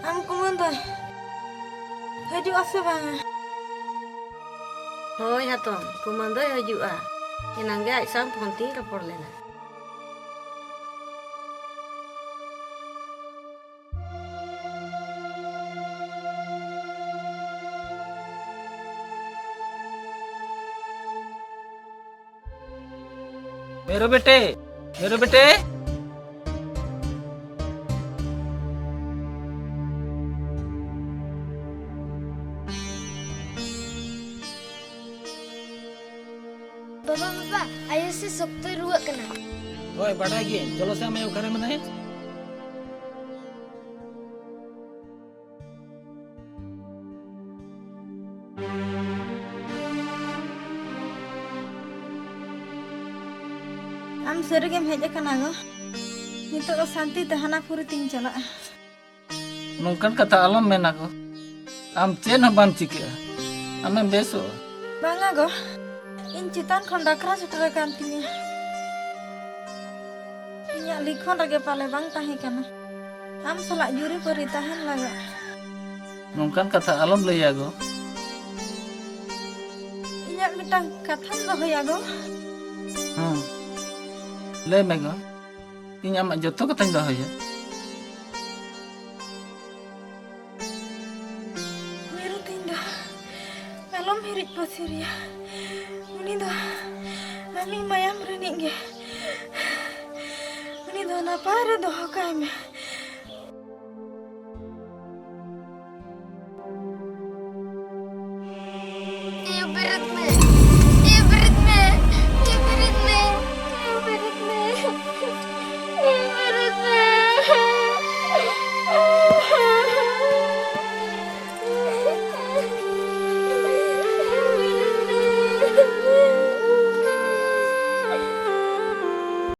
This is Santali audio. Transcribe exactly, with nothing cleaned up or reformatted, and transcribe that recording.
ᱟᱢ ᱠᱩᱢᱟᱹᱝ ᱫᱚᱭ ᱦᱤᱡᱩᱜᱼᱟ ᱥᱮ ᱵᱟᱝᱟ? ᱦᱳᱭ ᱦᱟᱛᱚᱢ, ᱠᱩᱢᱟᱹᱝ ᱫᱚᱭ ᱦᱤᱡᱩᱜᱼᱟ᱾ ᱮᱱᱟᱝ ᱜᱮ ᱟᱡ ᱥᱟᱶ ᱯᱷᱳᱱ ᱛᱤᱧ ᱨᱚᱯᱚᱲ ᱞᱮᱱᱟ᱾ मेरो बेटे, मेरो बेटे। ᱵᱟᱵᱟ, ᱵᱟᱵᱟ, ᱟᱭᱳ ᱥᱮ ᱥᱚᱠᱛᱚᱭ ᱨᱩᱣᱟᱹᱜ ᱠᱟᱱᱟ᱾ ᱦᱳᱭ, ᱵᱟᱰᱟᱭ ᱜᱤᱭᱟᱹᱧ᱾ ᱪᱚᱞᱚ ᱥᱮ, ᱟᱢ ᱟᱭᱳ ᱚᱠᱟᱨᱮ ᱢᱮᱱᱟᱭᱟ? ᱟᱢ ᱥᱟᱹᱨᱤᱜᱮᱢ ᱦᱮᱡ ᱟᱠᱟᱱᱟ ᱜᱚ? ᱱᱤᱛᱚᱜ ᱫᱚ ᱥᱟᱱᱛᱤ ᱛᱮ ᱦᱟᱱᱟ ᱯᱩᱨᱤ ᱛᱤᱧ ᱪᱟᱞᱟᱜᱼᱟ᱾ ᱱᱚᱝᱠᱟᱱ ᱠᱟᱛᱷᱟ ᱟᱞᱚᱢ ᱢᱮᱱᱟ ᱜᱚ᱾ ᱟᱢ ᱪᱮᱫ ᱦᱚᱸ ᱵᱟᱢ ᱪᱤᱠᱟᱹᱜᱼᱟ᱾ ᱟᱢᱮᱢ ᱵᱮᱥᱚᱜᱼᱟ᱾ ᱵᱟᱝᱟ ᱜᱚ, ᱤᱧ ᱪᱮᱛᱟᱱ ᱠᱷᱚᱱ ᱰᱟᱠᱨᱟ ᱥᱮᱴᱮᱨ ᱟᱠᱟᱱ ᱛᱤᱧᱟ᱾ ᱤᱧᱟᱹᱜ ᱞᱤᱠᱷᱚᱱ ᱨᱮᱜᱮ ᱯᱟᱞᱮ ᱵᱟᱝ ᱛᱟᱦᱮᱸ ᱠᱟᱱᱟ ᱟᱢ ᱥᱟᱞᱟᱜ ᱡᱩᱨᱤᱯᱟᱹᱨᱤ ᱛᱟᱦᱮᱱ ᱞᱟᱜᱟᱜ᱾ ᱱᱚᱝᱠᱟᱱ ᱠᱟᱛᱷᱟ ᱟᱞᱚᱢ ᱞᱟᱹᱭᱟ ᱜᱚ᱾ ᱤᱧᱟᱹᱜ ᱢᱤᱫᱴᱟᱝ ᱠᱟᱛᱷᱟᱢ ᱫᱚᱦᱚᱭᱟ ᱜᱚ? ᱦᱮᱸ, ᱞᱟᱹᱭ ᱢᱮ ᱜᱚ᱾ ᱤᱧ ᱟᱢᱟᱜ ᱡᱚᱛᱚ ᱠᱟᱛᱷᱟᱧ ᱫᱚᱦᱚᱭᱟ᱾ ᱢᱤᱨᱩ ᱛᱤᱧ ᱫᱚ ᱟᱞᱚᱢ ᱦᱤᱨᱤᱡ ᱯᱟᱹᱥᱤᱨᱮᱭᱟ᱾ ᱩᱱᱤ ᱫᱚ ᱟᱢᱤᱡ ᱢᱟᱭᱟᱢ ᱨᱤᱱᱤᱡ ᱜᱮ᱾ ᱩᱱᱤ ᱫᱚ ᱱᱟᱯᱟᱭ ᱨᱮ ᱫᱚᱦᱚ ᱠᱟᱭ ᱢᱮ᱾ ᱮᱭᱳ, ᱵᱮᱨᱮᱫ ᱢᱮ᱾